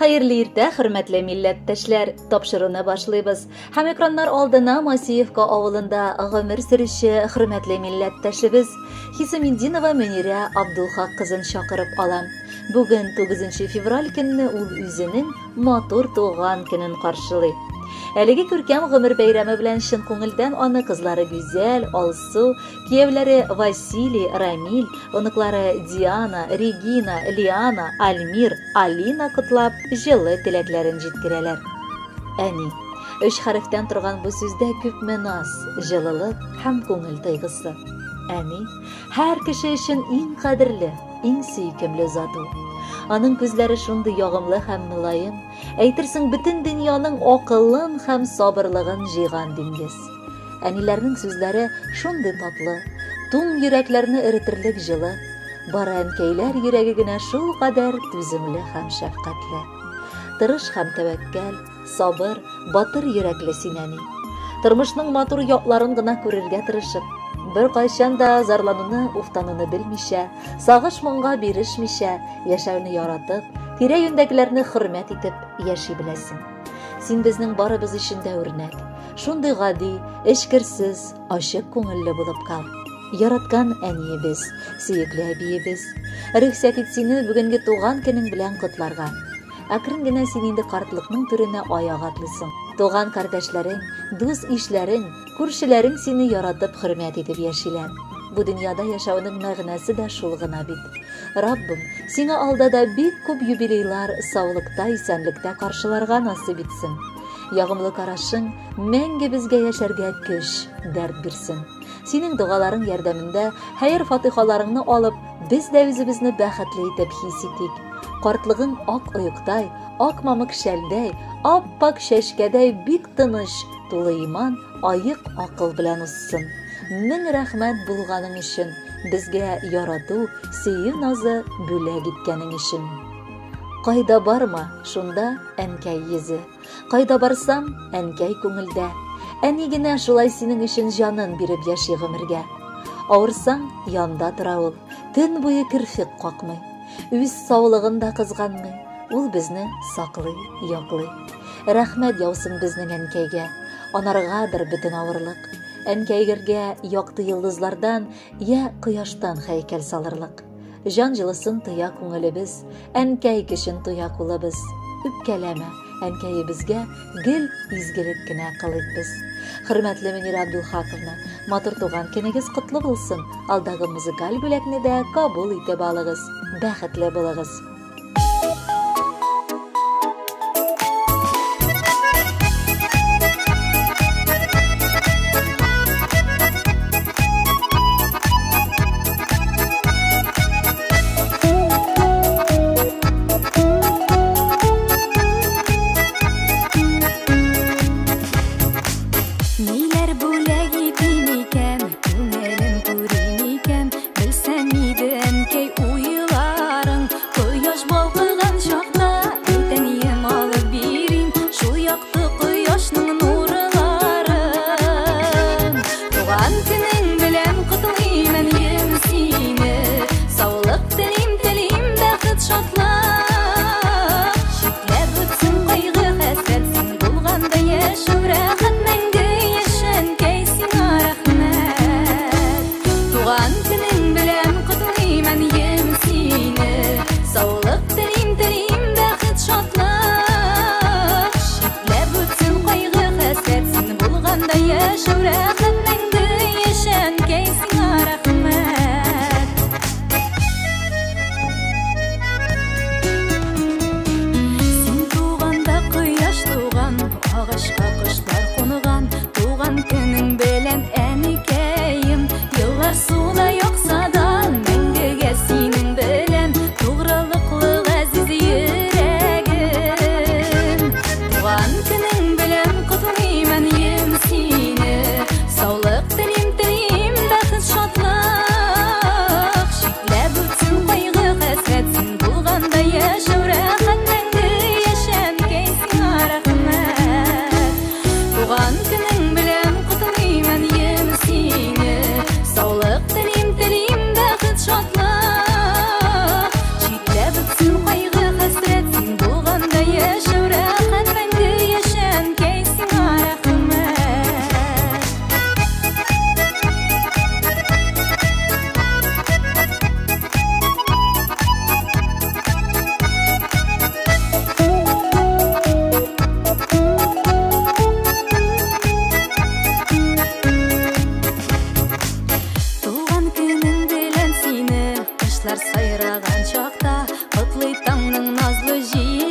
Хәерле иртә, хөрмәтле милләттәшләр! Тапшыруны башлыйбыз. Һәм экраннар алдына Масиевка авылында гомер сөрүче хөрмәтле милләттәшебез Хисамиддинова Мөнирә Абдулхак кызын чакырып алам. Бүген 9 февраль көнне ул үзенең матур туган көнен каршылый. Әлеге күркәм гомер бәйрәме белән чын күңелдән аны кызлары Гүзәл, Алсу, кияүләре Василий, Рамиль, оныклары Диана, Регина, Лиана, Альмир, Алина котлап, җылы теләкләрен җиткерәләр. Әни. Өч хәрефтән торган бу сүздә күпме наз, җылылык һәм күңел тойгысы. Әни, һәр кеше өчен иң кадерле, иң сөйкемле зат ул. Аның күзләре шундый ягымлы һәм мөлаем, Әйтерсең, бөтен дөньяның акылын һәм сабырлыгын җыйган диңгез. Әниләрнең сүзләре шундый татлы, туң йөрәкләрне эретерлек җылы. Бары әнкәйләр йөрәге генә шулкадәр түземле һәм шәфкатьле. Тырыш һәм тәвәккәл, сабыр, батыр йөрәкле син, әни. Тормышның матур якларын гына күрергә тырышып, беркайчан да зарлануны, уфтануны белмичә, сагыш-моңга бирешмичә, яшәүне яратып, тирә-юньдәгеләрне хөрмәт итеп яши беләсең. Син безнең барыбыз өчен дә үрнәк. Шундый гади, эчкерсез, ачык күңелле булып кал. Яраткан әниебез, сөекле әбиебез, рөхсәт ит сине бүгенге туган көнең белән котларга. Әкрен генә син инде картлыкның түренә аяк атлыйсың. Туган кардәшләрең, дус-ишләрең, күршеләрең сине яратып, хөрмәт итеп яшиләр. Бу дөньяда яшәүнең мәгънәсе дә шул гына бит. Раббым, сиңа алда да бик күп юбилейлар саулыкта, исәнлектә каршыларга насыйп итсен. Ягымлы карашың мәңге безгә яшәргә көч, дәрт бирсен. Синең догаларың ярдәмендә хәер-фатыйхаларыңны алып, без дә үзебезне бәхетле итеп хис итик. Картлыгың ак оектай, ак мамык шәлдәй, ап-ак чәчкәдәй бик тыныч, тулы иман, аек акыл белән узсын. Мең рәхмәт булганың өчен, безгә ярату, сөю назы бүләк иткәнең өчен. Кайда барма, шунда әнкәй йөзе. Кайда барсам, әнкәй күңелдә. Әни генә шулай синең өчен җанын биреп яши гомергә. Авырсаң, янда тора ул, төн буе керфек какмый. Үз саулыгын да кызганмый, ул безне саклый, яклый. Рәхмәт яусын безнең әнкәйгә, анаргадыр бөтен авырлык. Әнкәйгергә якты йолдызлардан я кояштан һәйкәл салырлык. Җан җылысын тоя күңелебез, әнкәй көчен тоя кулыбыз. Үпкәләмә, әнкәебезгә гел изгелек кенә кылыйк без. Хөрмәтле Мөнирә Абдулхаковна, матур туган көнегез котлы булсын. Алдагы музыкаль бүләкне дә кабул итеп алыгыз. Бәхетле булыгыз. Ниләр бүләк итим икән, күңелем күрим икән, белсәм иде, әнкәй, уйларың. Кояш Уянган чакта котлый таңның назлы җиле.